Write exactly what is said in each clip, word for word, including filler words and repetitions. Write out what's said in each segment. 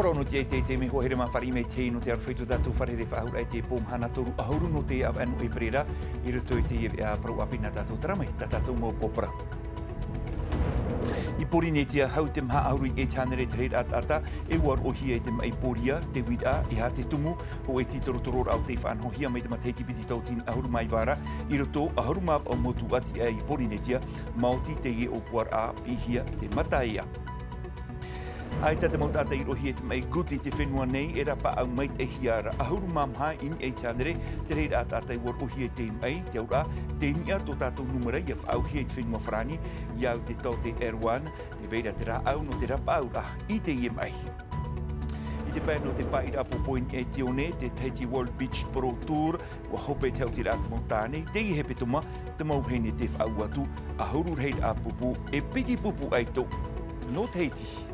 Ono te, te, te mea hoa here mā fare mai te hei nō te aroha i tō tātou fare faʻahou raʻa i te pō mahana toru ʻahuru nō te ʻāvaʻe nō ʻēperēra, i roto i te veʻa parau ʻāpī nā tātou tara mai, tā tātou mau pō parau. I Pōrīnetia, hau i te maha ʻahuru i ʻēti hānere te rahiraʻa taʻata, e ua roʻohia i te maʻi pōria, te uiraʻa, e aha te tumu, ʻo e tītorotororaʻa o tei faʻanahohia mai te matahiti piti tauatini ʻahuru mā iva ra, i roto ʻahuru mā paʻu motu ʻati aʻe i Pōrīnetia, maoti teie ʻōpuaraʻa, piʻihia te mataea. ʻAita te mau taʻata i roʻohia i te maʻi goutte i te fenua nei, e rapaʻau maitaʻihia ra, ʻahuru mā maha i niʻa i te hānere te rahiraʻa taʻata e ua roʻohia i te maʻi, te auraʻa, tei niʻa tō tātou nūmera ʻia faʻaauhia i te fenua Farāni, ʻia au te taote Erwan, tē vai ra te rāʻau nō te rapaʻauraʻa i teie maʻi. I te pae nō te paʻiraʻa pōpō i niʻa i te one, te Tahiti World Beach Pro Tour, ua hope te hautiraʻa te mau tāne, teie hepetoma, te mau vahine tē faʻaau atu, ʻahuru rahiraʻa pupu, e piti pupu ʻaito, nō Tahiti.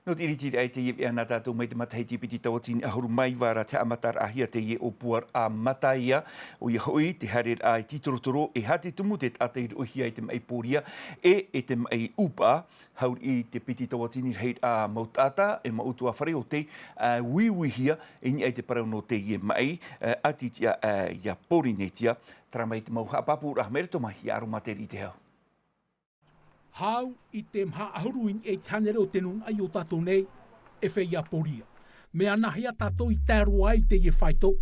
Nō te ʻiritiraʻa i teie veʻa nā tātou mai te matahiti piti tauatini ʻahuru mā iva ra te haʻamataraʻahia teie ʻōpuaraʻa mataea, ʻoia hoʻi, te haereraʻa e tītorotoro, e aha te tumu te taʻata i roʻohia i te maʻi pōria, e, e te maʻi ʻūpaʻa, hau i te piti tauatini rahiraʻa mau taʻata, e mau ʻutuāfare o tei, ā, uiuihia, i niʻa i te parau nō teie maʻi, ā, ʻati tiʻa, ā, ʻia Pōrīnetia, tara mai te mau haʻapāpūraʻa, mai roto mai iā Aromatera Itehau. Hau i te maha ʻahuru i niʻa i te hānere o te nūnaʻa i ō tātou nei, e feiā pōria. Mea nāhea tātou i tae roa ai i teie faito,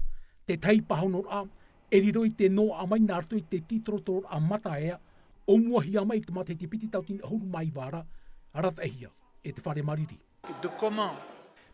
te tahi pāhonoraʻa, e riro i te noaʻa mai nā roto i te tītorotororaʻa mataea, ʻōmuahia mai i te matahiti piti tauatini ʻahuru mā iva ra, arataʻihia e te fare mariri. De comment?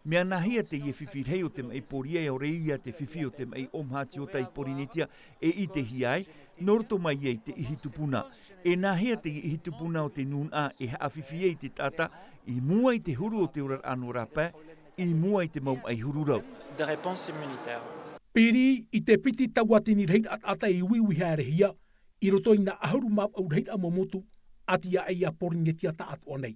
Mea nāhea teie fifi rahi o te maʻi pōria e ʻore ia te fifi o te maʻi ʻōmaha tiota i Pōrīnetia e ʻitehia ai, nō roto mai ai te ʻihi tupuna. E nāhea teie ʻihi tupuna o te nūnaʻa e haʻafifi ai te taʻata i mua i te huru o te oraraʻa nō rāpae, i mua i te mau maʻi huru rau. De réponse immunitaire. Piri i te piti tauatini rahiraʻa taʻata i uiui haerehia, i roto i nā ʻahuru mā paʻu rahiraʻa mau motu, ʻati aʻe iā Pōrīnetia tāʻatoʻa nei.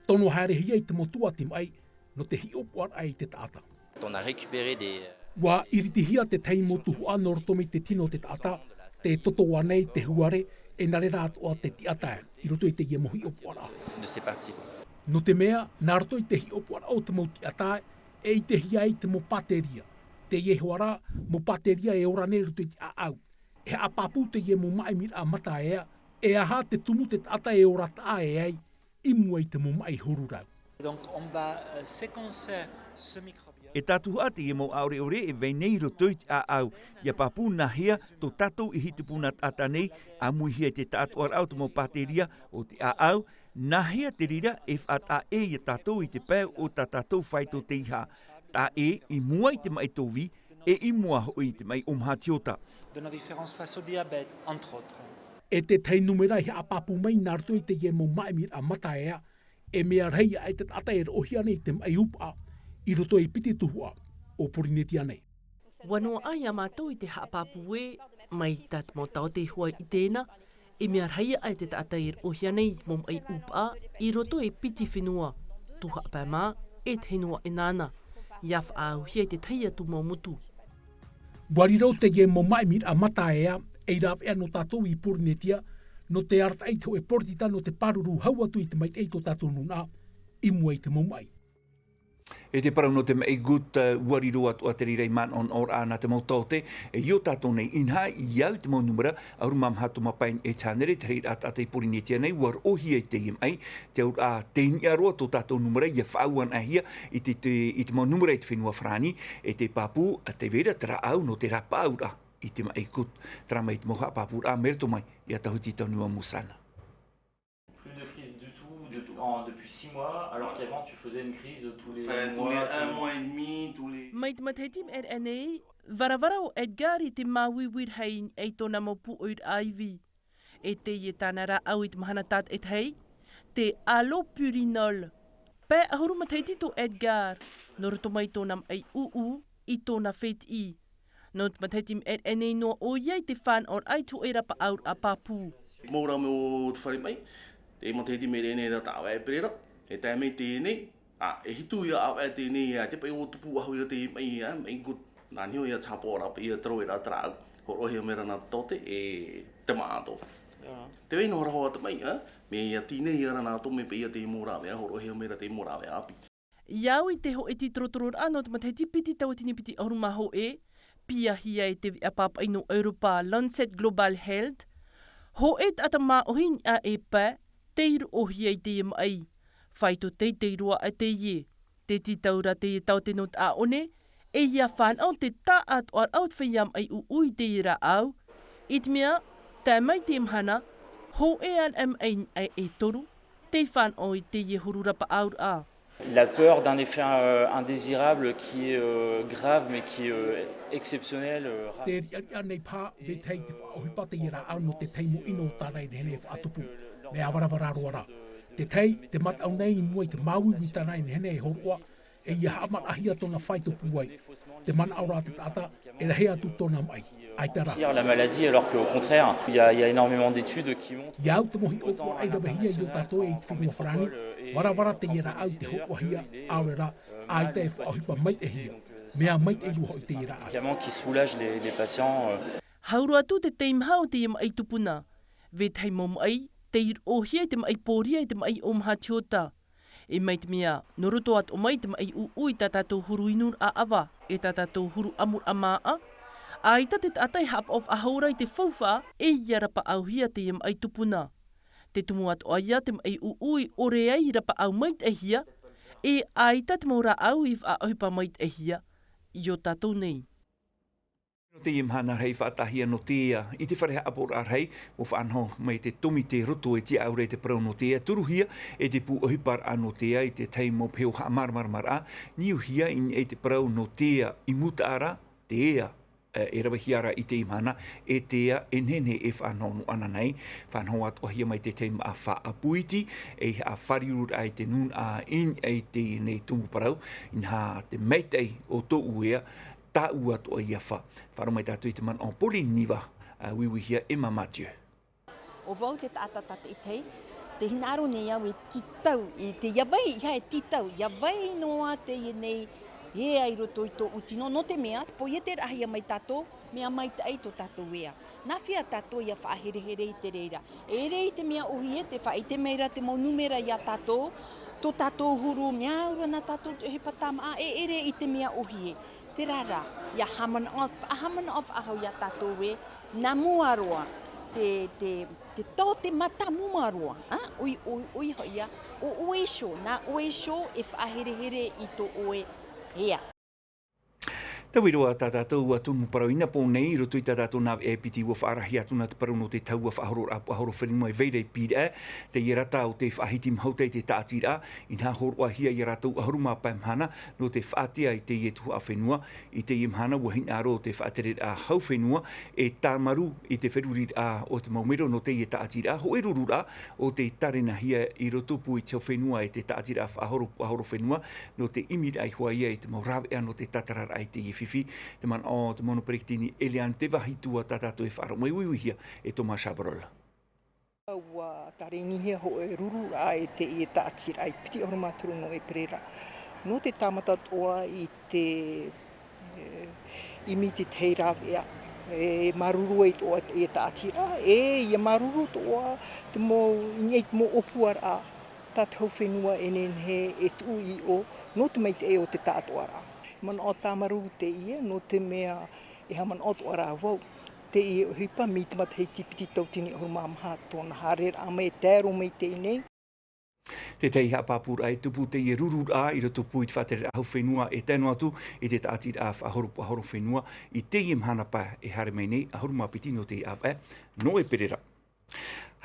Tono haerehia i te mau tuʻa te maʻi, nō te hiʻopoʻaraʻa i te taʻata. On a récupéré des, euh, Ua iritihia te tahi mau tuhaʻa nō roto mai te tino o te taʻata, tē totoa nei te huare, e nā reira atoʻa te tiʻa tae, i roto i teie mau hiʻopoʻaraʻa. De ces participants. Nō te mea, nā roto i te hiʻopoʻaraʻa o te mau tiʻa tae, e ʻitehia ai te mau pāteria. Teie hoʻi rā, mau pāteria e ora nei i roto i te ʻāʻau. E haʻapāpū teie mau māʻimiraʻa mataea, e aha te tumu te taʻata e ora taʻa ʻē ai, i mua i te mau maʻi huru rau. Donc, on va, euh, séquencer ce microbiote. E tātuhaʻa teie mau ʻāʻoreʻore e vai nei i roto i te ʻāʻau, ʻia pāpū nāhea tō tātou ʻihi tupuna taʻata nei, ʻāmuihia i te taʻatoʻaraʻa o te mau pāteria o te ʻāʻau, nāhea te reira e faʻataʻa ʻē iā tātou i te pae o tā tātou faito teiaha. Taʻa ʻē i mua i te maʻi tōvī, e i mua hoʻi i te maʻi ʻōmaha tiota. De nos références face au diabète, entre autres. E te tahi nūmera i haʻapāpū mai nā roto i teie mau māʻimiraʻa mataea, e mea rahi aʻe te taʻata e roʻohia nei i te maʻi ʻūpaʻa, i roto i piti tuhaʻa o Pōrīnetia nei. ʻUa noaʻa iā mātou i te haʻapāpū ē, mai tā te mau taote hoʻi i tēnā, e mea rahi aʻe te taʻata e roʻohia nei i te mau maʻi ʻūpaʻa, i roto i piti fenua, tuhaʻa pae mā, e te fenua ʻEnana, ʻia faʻaauhia i te tahi atu mau motu. ʻUa riro teie mau māʻimiraʻa mataea, ei rāveʻa nō tātou i Pōrīnetia, nō te arataʻi i te hōʻē poritita nō te pāruru hau atu i te maitaʻi i tō tātou nūnaʻa, i mua i te mau maʻi. E te parau nō te maʻi goutte, ʻua riro atoʻa te reira i manaʻonaʻoraʻa nā te mau taote, e i ō tātou nei, inaha, i au i te mau nūmera, ʻahuru mā maha tō mapae i te hānere, te rahiraʻa taʻata i Pōrīnetia nei, ʻua roʻohia i teie maʻi, te auraʻa, tei niʻa roa tō tātou nūmera, ʻia faʻaau anaʻe hia, i te, te, i te mau nūmera i te fenua Farāni, e te pāpū, tē vai ra te rāʻau nō te rapaʻauraʻa i te maʻi goutte, terā mai te mau haʻapāpūraʻa, mai roto mai, iā Tahuti Tauniua Musana. Plus de crise du tout, de tout, en, depuis six mois, alors qu'avant tu faisais une crise tous les mois, tous les un mois et demi, tous les... Mai te matahiti maʻere nei, varavara ʻo Edgar i te māuiui rahi i tōna mau pūʻoiraʻa ivi. E teie tāna rāʻau i te mahana tātaʻitahi, te allopurinol. Pae ʻahuru matahiti tō Edgar, nō roto mai tōna maʻi ʻūʻū i tōna fētiʻi. Nō te matahiti maʻere nei noa ʻoia i te fānaʻoraʻa i te hōʻē rapaʻauraʻa pāpū. Mau rā mau o te fare maʻi, te matahiti maʻere nei rā tā ʻāvaʻe ʻēperēra, e tae mai teie nei, ā, e hitu ia ʻāvaʻe teie nei, ā, te paʻi ʻua tupu faʻahou ia te maʻi, ā, maʻi goutte, nā niʻa iho ia te haʻapaʻoraʻa paʻi ia te rave ra te rāʻau. Hōroʻahia mai ra nā tō te, e, te māʻa tō. Te vai nō raho atu mai, ā, me ia tīnei ia ra nā tō me pēia te mau rāveʻa, hōroʻahia mai ra te mau rāveʻa ʻāpī. I au i te hōʻē tītorotororaʻa nō te matahiti piti tauatini piti ʻahuru mā hōʻē, piahia e te veʻa pāpaʻi nō Europa Lancet Global Health, hōʻē taʻata māʻohi i niʻa e pae, tei roʻohia i teie maʻi. Faito teitei roa ā teie. Te tītau ra teie taote nō te ʻāʻone, e ia fānaʻo te tāʻātoʻaraʻa o te feiā maʻi ʻūʻū i teie rāʻau, i te mea, tae mai teie mahana, hōʻē anaʻe maʻi i niʻa e toru, tei fānaʻo i teie huru rapaʻauraʻa. La peur d'un effet, euh, indésirable qui est, euh, grave, mais qui est, euh, exceptionnel, euh, rare. Te riʻariʻa nei paha, vetahi te faʻaʻohipa teie rāʻau nō te tahi mau ʻino o tāna e nehenehe e faʻatupu. Mea varavara roa rā. Te tahi, te mataʻu nei i mua i te māuiui tāna e nehenehe e hōroʻa, e ia haʻamanaʻohia tōna faito pūai. Te manaʻo ra te taʻata, e rahi atu tōna maʻi. ʻAita rā. Pire la maladie, alors qu'au contraire, il y a, il y a énormément d'études qui montrent. I au te mau hiʻopoʻaraʻa i ravehia i ō tātou e i te fenua Farāni, varavara teie rāʻau i te hōroʻahia, ʻaore rā, ʻaita e faʻaʻohipa maitaʻihia. Mea maitaʻi roa hoʻi teie rāʻau. Médicaments qui soulagent les, les patients, euh. Hau roa atu te teimaha o teie maʻi tupuna. Vetahi mau maʻi, tei roʻohia i te maʻi pōria e te maʻi ʻōmaha tiota. E mai te mea, nō roto atoʻa mai te maʻi ʻūʻū i tā tātou huru inuraʻa ʻava, e tā tātou huru ʻamuraʻa māʻa, ʻaita te taʻata e haʻapaʻo faʻahou ra i te faufaʻa, e ia rapaʻauhia teie maʻi tupuna. Te tumu atoʻa ia te maʻi ʻūʻū i ʻore ai i rapaʻau maitaʻihia, e ʻaita te mau rāʻau i faʻaʻohipa maitaʻihia, i ō tātou nei. Nō teie mahana rahi faʻataʻahia nō te ea, i te fare haʻapaʻoraʻa rahi, ʻua faʻanaho mai te tōmite roto e tiʻa aʻe ra i te parau nō te ea, turuhia e te pū ʻohiparaʻa nō te ea i te tahi mau peho haʻamāramaramaraʻa, niuhia i niʻa i te parau nō te ea, i mūtaʻa ra, te ea, e, e ravehia ra i teie mahana, e te ea, e nehenehe e faʻanaho noa anaʻe nei, faʻanaho atoʻahia mai te tahi māʻa faʻaʻapu iti, e haʻafāriuriraʻa i te nūnaʻa i niʻa i teie nei tumu parau, inaha te maitaʻi o tōʻu ea, tāʻu atoʻa ia fā. Faʻaroʻo mai tātou i te manaʻo o Pauline Niva, ā, uiuihia e Emma Mathieu. ʻO vau te taʻata tātaʻitahi, tē hinaʻaro nei au e tītau, i te, ʻia vai, ʻeiaha e tītau, ʻia vai noa teie nei ea i roto i tōʻu tino, nō te mea, pō ia tē raʻahia mai tātou, mea maitaʻi tō tātou ea. Nā hea tātou ʻia faʻaherehere i te reira? E ʻere i te mea ʻōhie, tē faʻaʻite mai ra te mau nūmera ia tātou, tō tātou huru, mea au ra nā tātou te ʻohipa tāmāʻa, e ʻere i te mea ʻōhie. Terā rā, ʻia haʻamanaʻo, faʻahaʻamanaʻo faʻahou ia tātou ē, nā mua roa, te, te, te taote mātāmua roa, ā, ʻoi, ʻoi, ʻoia hoʻi ā, ʻo ʻoe iho, nā ʻoe iho e faʻaherehere i tō ʻoe ea. Taui roa tā tātou ā tumu parau i nā pō nei, i roto i tā tātou nāveʻa e piti, ʻua faʻarahi atu na te parau nō te tahua faʻahororaʻa puaʻahorofenua e vai ra i Pīraʻe, teie rata o te faʻahiti mahuta i te tāʻatiraʻa, inaha hōroʻahia ia rātou ʻahuru mā pae mahana nō te faʻatea i teie tuhaʻa fenua. I teie mahana ʻua hinaʻaro te faʻatereraʻa hau fenua e tāmarū i te feruriraʻa o te mau mero nō teie tāʻatiraʻa, hōʻē rururaʻa o tei tārenahia i rotopū i te hau fenua e te tāʻatiraʻa faʻahoro puaʻahorofenua, nō te ʻimiraʻa iho ā ia i te mau rāveʻa nō te tātararaʻa i teie fifi. Te manaʻo o te mono peretiteni Eliane Tevahitua tā tātou e faʻaroʻo mai, uiuihia e Thomas Chabrol. ʻUa tārenihia hōʻē rururaʻa e teie tāʻatiraʻa i te piti ʻahuru mā toru nō ʻēperēra. Nō te tāmata atoʻa i te, e, ʻimi i te tahi rāveʻa, e māuruuru ai atoʻa teie tāʻatiraʻa, e ʻia māuruuru atoʻa te mau, i niʻa i te mau ʻōpuaraʻa tā te hau fenua e nehenehe e tuʻu i ʻō, nō te maitaʻi o te taʻatoʻaraʻa. Manaʻo tāmarū teie, nō te mea e haʻamanaʻo atoʻa ra vau, teie ʻohipa mai te matahiti piti tauatini ʻahuru mā maha tōna haereraʻa mai e tae roa mai i teie nei. Te tahi haʻapāpūraʻa e tupu teie rururaʻa i rotopū i te faʻatereraʻa hau fenua e tae noa atu i te tāʻatiraʻa faʻahoro puaʻahorofenua i teie mahana pae e haere mai nei, ʻahuru mā piti nō teie ʻāvaʻe nō ʻēperēra.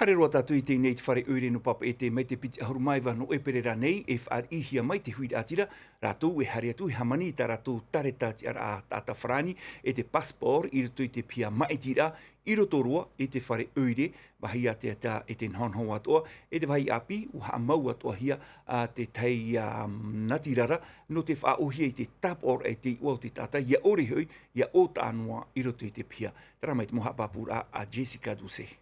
Haere roa tātou i teie nei i te fare ʻoire nō Papeʻete mai te piti ʻahuru mā iva nō ʻēperēra nei, e fāriʻihia mai te huiraʻatira, rātou e haere atu e hāmani i tā rātou tareta tiʻaraʻa taʻata farāni, e te passeport i roto i te piha māʻitiraʻa, i roto roa i te fare ʻoire, vāhi ʻāteatea e te nahonaho atoʻa, e te vāhi ʻāpī, ʻua haʻamau atoʻahia ā te tahi, ā, natirara, nō te faʻaʻōhie i te tāpaʻoraʻa i te iʻoa o te taʻata, ʻia ʻore hoʻi, ʻia ʻōtaʻa noa i roto i te piha. Terā mai te mau haʻapāpūraʻa a Jessica Doucet.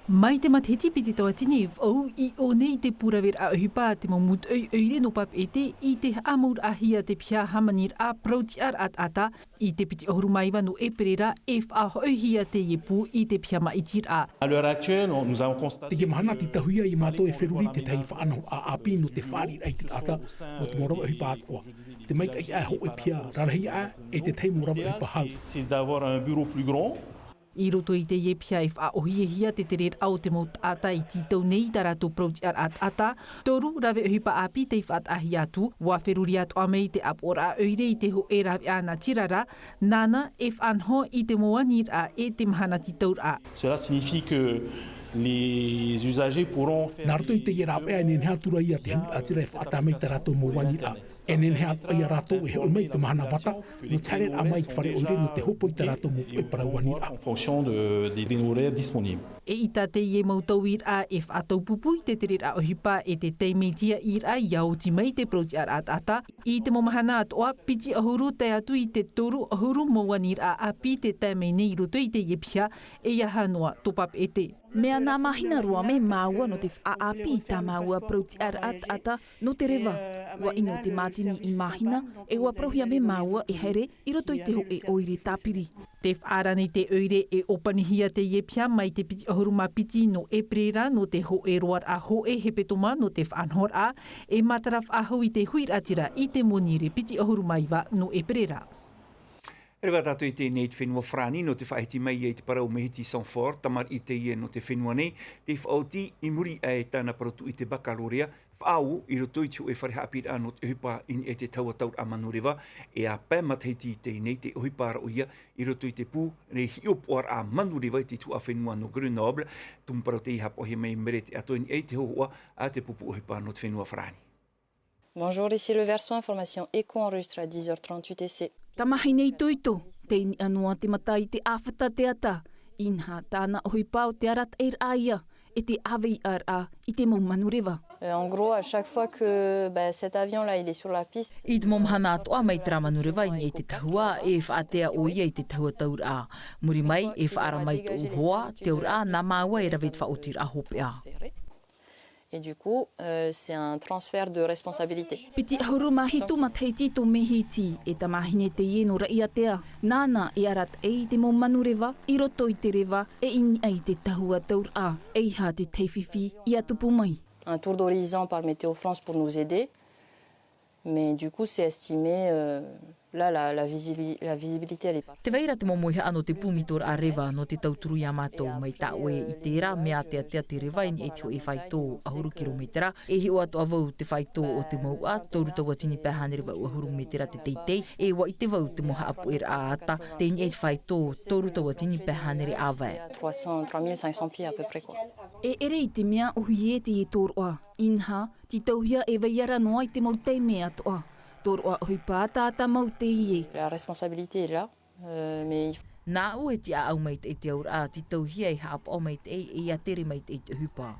Mai te matahiti piti tauatini e vaʻu i ʻō nei te pū raveraʻa ʻohipa a te mau mūtoʻi ʻoire nō Papeʻete i te haʻamauraʻahia te piha hāmaniraʻa parau-tiʻaraʻa taʻata i te piti ʻahuru mā iva nō ʻEperēra e faʻahoʻihia teie pū i te piha māʻitiraʻa. À l'heure actuelle, on- nous avons constaté Teie mahana titauhia ia mātou e feruri te tahi faʻanahoraʻa ʻāpī nō te fāriʻiraʻa i te taʻata nō te mau rave ʻohipa atoʻa. Te maitaʻi aʻe hōʻē piha rarahi aʻe e te tahi mau rave ʻohipa hau. C'est d'avoir un bureau plus grand. I roto i teie piha e faʻaʻōhiehia te tereraʻa o te mau taʻata i tītau nei i tā rātou parau-tiʻaraʻa taʻata, toru rave ʻohipa ʻāpī tei faʻataʻahia atu, ʻua feruri atoʻa mai te ʻāpoʻoraʻa ʻoire i te hōʻē raveʻa natirara, nāna e faʻanaho i te mau aniraʻa e te mahana tītauraʻa. Cela signifie que les usagers pourront faire Nā roto i teie raveʻa e nehenehe atu ra ia te huiraʻatira e faʻatae mai i tā rātou mau aniraʻa. E nehenehe atoʻa ia rātou e hoʻi mai i te mahana vata, nō te haereraʻa mai i te fare ʻoire nō te hōpoi i tā rātou mau poʻe parau aniraʻa. En fonction de, des créneaux horaires disponibles. E ʻita teie mau tauiraʻa e faʻataupupū i te tereraʻa ʻohipa e te taime tiaʻiraʻa ʻia oti mai te parau-tiʻaraʻa taʻata. I te mau mahana atoʻa, piti ʻahuru tae atu i te toru ʻahuru mau aniraʻa ʻāpī tē tae mai nei i roto i teie piha, e aha noa tō Papeʻete. Mea nā māhina roa mai māua nō te faʻaʻāpī i tā māua parau-tiʻaraʻa taʻata nō te reva. ʻUa ʻino te mātini i māhina, e ʻua parauhia mai māua e haere i roto i te hōʻē ʻoire tāpiri. Tē faʻaara nei te ʻoire e ʻōpanihia teie piha mai te piti ʻahuru mā piti nō ʻEperēra nō te hōʻē roaraʻa hōʻē hepetoma nō te faʻanahoraʻa, e matara faʻahou i te huiraʻatira i te monirē piti ʻahuru mā iva nō ʻEperēra. Reva tātou i teie nei i te fenua Farāni nō te faʻahiti mai ia i te parau Mehiti Sanford, tamariʻi teie nō te fenua nei, tei faʻaoti i muri aʻe i tāna parau tūʻite bakalorea, faʻaō i roto i te hōʻē fare haʻapiʻiraʻa nō te ʻohipa i niʻa i te tahua tauraʻa manureva, e ʻā pae matahiti i teie nei te ʻohipa ra ʻoia i roto i te pū nei hiʻopoʻaraʻa manureva i te tuhaʻa fenua nō Grenoble, tumu parau tei haʻapaʻohia mai Merete Ato i niʻa i te hōhoʻa a te pupu ʻohipa nō te fenua Farāni. Bonjour, ici le Verseau, information écho enregistrée à dix heures trente-huit essai. Tamahine itoito, tei niʻa noa te mata i te ʻāfata teata, inaha tāna ʻohipa o te arataʻiraʻa ia, e te ʻāveiʻaraʻa i te mau manureva. Euh, en gros, à chaque fois que, bah, cet avion-là, il est sur la piste, I te mau mahana atoʻa mai terā manureva i niʻa i te tahua, e faʻatea ʻoia i te tahua tauraʻa. Muri mai, e faʻaara mai tōʻu hoa, te auraʻa, nā māua e rave i te faʻaotiraʻa hopeʻa. Et du coup, euh, c'est un transfert de responsabilité. Piti ʻahuru mā hitu matahiti tō Mehiti, e tamahine teie nō Raʻiātea. Nāna e arataʻi i te mau manureva i roto i te reva, e i niʻa i te tahua tauraʻa, ʻeiaha te tahi fifi ʻia tupu mai. Un tour d'horizon par Météo France pour nous aider. Mais du coup, c'est estimé, euh, là, la, la visibi-, la visibilité, elle est parfaite. Tē vai ra te momoʻe haʻa nō te pū mitoraʻa reva nō te tauturu ia mātou, mai tā ʻoe i terā, mea ʻāteatea te reva i niʻa i te hōʻē faito ʻahuru kirometera, e hiʻo atoʻa vau te faito o te mouʻa, toru tauatini pae hānere vaʻu ʻahuru metera te teitei, e ʻua ʻite vau te mau haʻapuʻeraʻa ata, tei niʻa i te faito toru tauatini pae hānere ʻāvae. Trois cents, trois mille cinq cents pieds à peu près, quoi. E ʻere i te mea ʻōhie teie tōroʻa, inaha, tītauhia e vai ra noa i te mau taime atoʻa. Tōroʻa ʻohipa ataata mau teie. La responsabilité est là, euh, mais il faut Nāʻu e tiʻaʻau maitaʻi te auraʻa, tītauhia e haʻapaʻo maitaʻi, e ʻia tere maitaʻi te ʻohipa.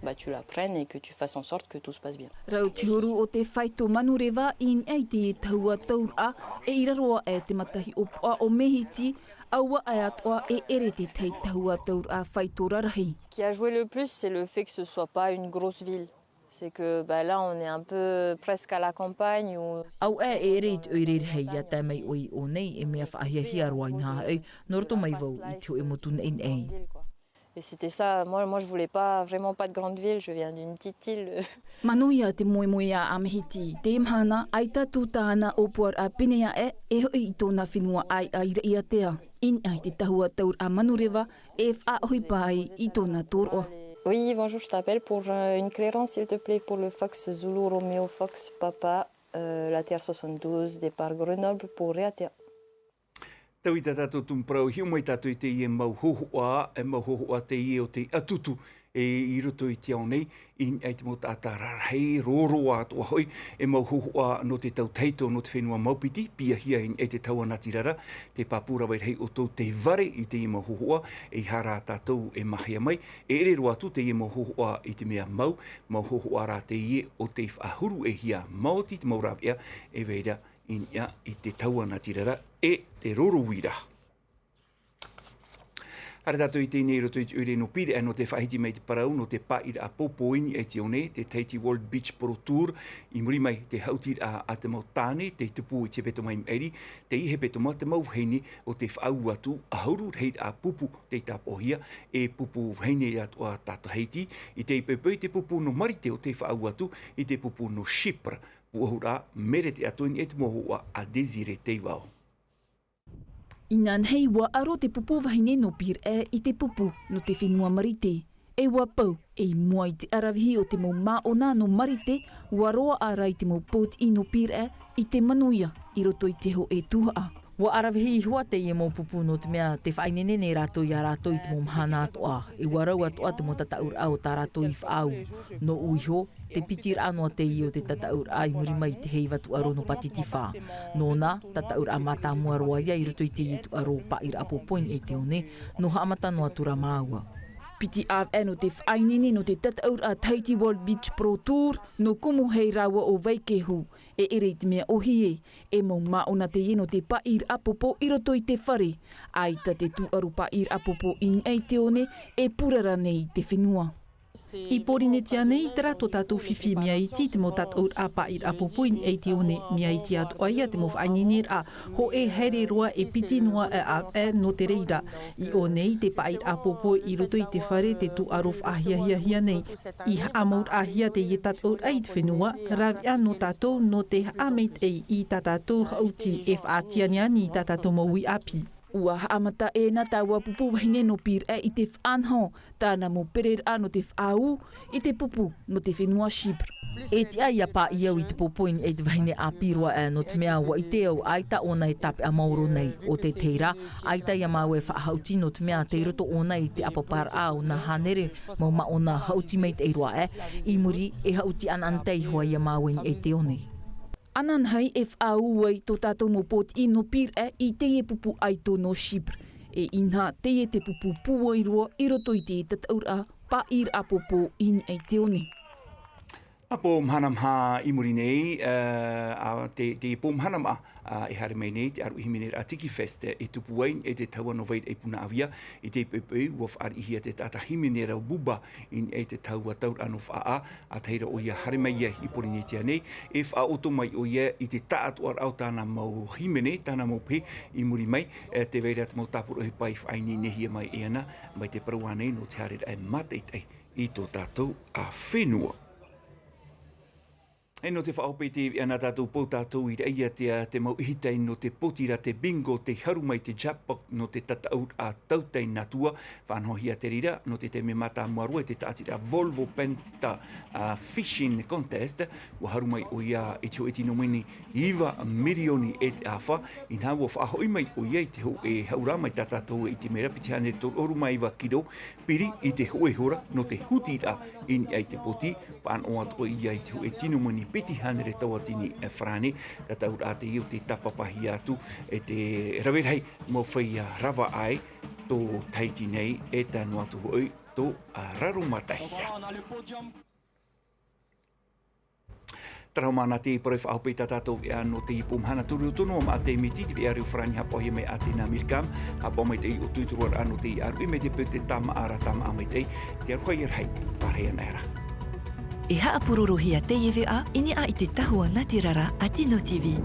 Bah, tu l'apprennes et que tu fasses en sorte que tout se passe bien. Rau te huru o te faito manureva i niʻa i te tahua tauraʻa, e i raro aʻe te mata hiʻopoʻa o Mehiti, aua aʻe atoʻa e ʻere te tahi tahua tauraʻa faito rarahi. Ce qui a joué le plus, c'est le fait que ce soit pas une grosse ville. C'est que, bah, là, on est un peu presque à la campagne ou Auaʻe e ʻere i te ʻoire rahi ʻia tae mai ʻoe i ʻō nei, e mea faʻahiahia roa inaha hoʻi, nō roto mai vau i te hōʻē motu neʻineʻi. Et c'était ça, moi, moi, je voulais pas, vraiment pas de grande ville, je viens d'une petite île. Manuia te moemoeā a Mehiti, teie mahana, ʻaita atu tāna ʻōpuaraʻa pēneiaʻe, e hoʻi i tōna fenua ʻāiʻa i Raʻiātea, i niʻa i te tahua tauraʻa manureva, e faʻaʻohipa ai i tōna tōroʻa. Oui, bonjour, je t'appelle pour, euh, une clairance, s'il te plaît, pour le Fox Zulu Romeo Fox Papa, euh, la T R soixante-douze, départ Grenoble pour Raʻiātea. Tau i tā tātou tumu parau, hiʻo mai tātou i teie mau hōhoʻa, e mau hōhoʻa teie o te ʻatutu, e i roto i te ao nei, i niʻa i te mau taʻata rarahi, roroa atoʻa hoʻi, e mau hōhoʻa nō te tau tahito nō te fenua maupiti, piahia i niʻa i te tahua natirara, tē pāpū rave rahi ʻoutou tei vare i teie mau hōhoʻa, ʻeiaha rā tātou e māhia mai, e ʻere roa atu teie mau hōhoʻa i te mea mau, mau hōhoʻa rā teie o tei faʻahuruʻehia maoti te mau rāveʻa, e vai ra i niʻa i te tahua natirara e te roro uira. Haere tātou i teie nei i roto i te ʻoire nō Pīraʻe nō te faʻahiti mai i te parau nō te pāʻiraʻa pōpō i niʻa i te one, te Tahiti World Beach Pro Tour, i muri mai te haʻutiraʻa a te mau tāne, tei tupu i te hepetoma i maʻiri, tei hepetoma te mau vahine o te faʻaū atu, ʻahuru rahiraʻa pupu tei tāpaʻohia, e pupu vahine atoʻa tā Tahiti, i teie poʻipoʻi te pupu nō Marite o te faʻaū atu, i te pupu nō Chypre, puʻohuraʻa, Merete atoʻa i niʻa i te mau hōhoʻa a Désiré Teivao. Inanahi ua aro te pupu vahine nō Pīraʻe i te pupu nō te fenua Marite. E ua pau, e i mua i te ʻaravihi o te mau māʻona nō Marite, ua roaʻa ra i te mau pōtiʻi nō Pīraʻe i te manuia i roto i te hōʻē tuhaʻa. Ua ʻaravihi iho ā teie mau pupu nō te mea tē faʻaineine nei rātou iā rātou i te mau mahana atoʻa. E ua rau atoʻa te mau tataʻuraʻa o tā rātou i faʻaū. Nōʻu iho, te piti raʻa noa teie o te tataʻuraʻa i muri mai i te heiva tūʻaro nō Pātitifā. Nōna, tataʻuraʻa mātāmua roa ia i roto i teie tūʻaro pāʻiraʻa pōpō i niʻa i te one, nō haʻamata noa atu ra māua. Piti ʻāvaʻe nō te faʻaineine nō te tataʻuraʻa Tahiti World Beach Pro Tour, nō Kumu Hei rāua ʻo Vaikehu, e ʻere i te mea ʻōhie, e mau māʻona teie nō te pāʻiraʻa pōpō i roto i te fare, ʻaita te tūʻaro pāʻiraʻa pōpō i niʻa i te one, e purara nei i te fenua. I Pōrīnetia nei, terā tō tātou fifi mea iti te mau tataʻuraʻa pāʻiraʻa pōpō i niʻa i te one, mea iti atoʻa ia te mau faʻaineineraʻa, hōʻē haere roa e piti noa ʻāvaʻe nō te reira. I ʻō nei te pāʻiraʻa pōpō i roto i te fare te tūʻaro faʻahiahiahia nei. I haʻamauraʻahia teie tataʻuraʻa i te fenua, rāveʻa nō tātou nō te haʻamaitaʻi i tā tātou haʻuti e faʻatianiani i tā tātou mau uʻi ʻāpī. Ua haʻamata ʻē na taua pupu vahine nō Pīraʻe i te faʻanaho, tāna mau pereraʻa nō te faʻaū, i te pupu nō te fenua Chypre. E tiʻa ia pāʻi au i te pōpō i niʻa i te vahine ʻāpī roa aʻe nō te mea ua ʻite au ʻaita ʻōna e tāpeʻa maoro nei. ʻO tētahi rā, ʻaita ia māua e faʻahaʻuti nō te mea tei roto ʻōna i te ʻāpaparaʻa o nā hānere mau māʻona haʻuti maitaʻi roa aʻe, i muri e haʻuti ʻanaʻanatae iho ā ia māua i niʻa i te one. Ananahi e faʻaū ai tō tātou mau pōtiʻi nō Pīraʻe i teie pupu ʻaito nō Chypre. E inaha teie te pupu pūai roa i roto i te tataʻuraʻa pāʻiraʻa pōpō i niʻa i te one. ʻĀpō mahana maha i muri nei, ā, ā, te, te pō mahana maʻa, ā, e haere mai nei te ʻāruʻi hīmeneraʻa Tiki Fest, e tupu ai i te tahua nō Vairaʻi Punaʻauia, i teie poʻipoʻi ua fāriʻihia te taʻata hīmeneraʻa Buba i niʻa i te tahua tauraʻa nō Faʻaʻā, ʻa tahi ra ʻoia haere mai ai i Pōrīnetia nei, e faʻaʻoto mai ʻoia i te taʻatoʻaraʻa o tāna mau hīmene, tāna mau pehe, i muri mai, e tē vai ra te mau tāpura ʻohipa i faʻaineinehia mai e ana, mai te parau ānei nō te haereraʻa e mātaʻitaʻi i tō tātou ʻāfenua. E nō te faʻahope i te veʻa nā tātou pou tātou i Raʻiātea, te mau ʻihitai nō te pōti ra te bingo, tei haru mai te jackpot nō te tataʻuraʻa tautai nā tua, faʻanahohia te reira, nō te taime mātāmua roa i te tāʻatiraʻa Volvo Penta, ā, Fishing Contest, ua haru mai ʻoia i te hōʻē tino moni iva mirioni e te ʻāfa, inaha ua faʻahoʻi mai ʻoia i te hōʻē haʻura mai tā tātou i te mera piti hānere toru ʻahuru mā iva kiro, piri i te hōʻē hora nō te hutiraʻa i niʻa i te pōti, paʻano atoʻa ia i te hōʻē tino moni piti hānere tauatini farāne, tataʻuraʻa teie o tei tāpapahia atu e te rave rahi mau feiā rava ʻae, tō Tahiti nei, e tae noa atu hoʻi tō Raromataia. Terā hoʻi māna te parau faʻahope i tā tātou veʻa nō teie pō mahana. Turu roto noa maʻa te miti, te veʻa reo farāni haʻapaʻohia mai ʻĀtena Millicam, haʻapaʻo maitaʻi ʻo Tuitoroaraʻa nō te ʻāruʻi mai te peu te tāmāʻa ra, tāmāʻa maitaʻi, te aroha ia rahi, pārahi ana ra. E haʻapūrorohia teie veʻa i niʻa i te tahua nātirara a Tino TV.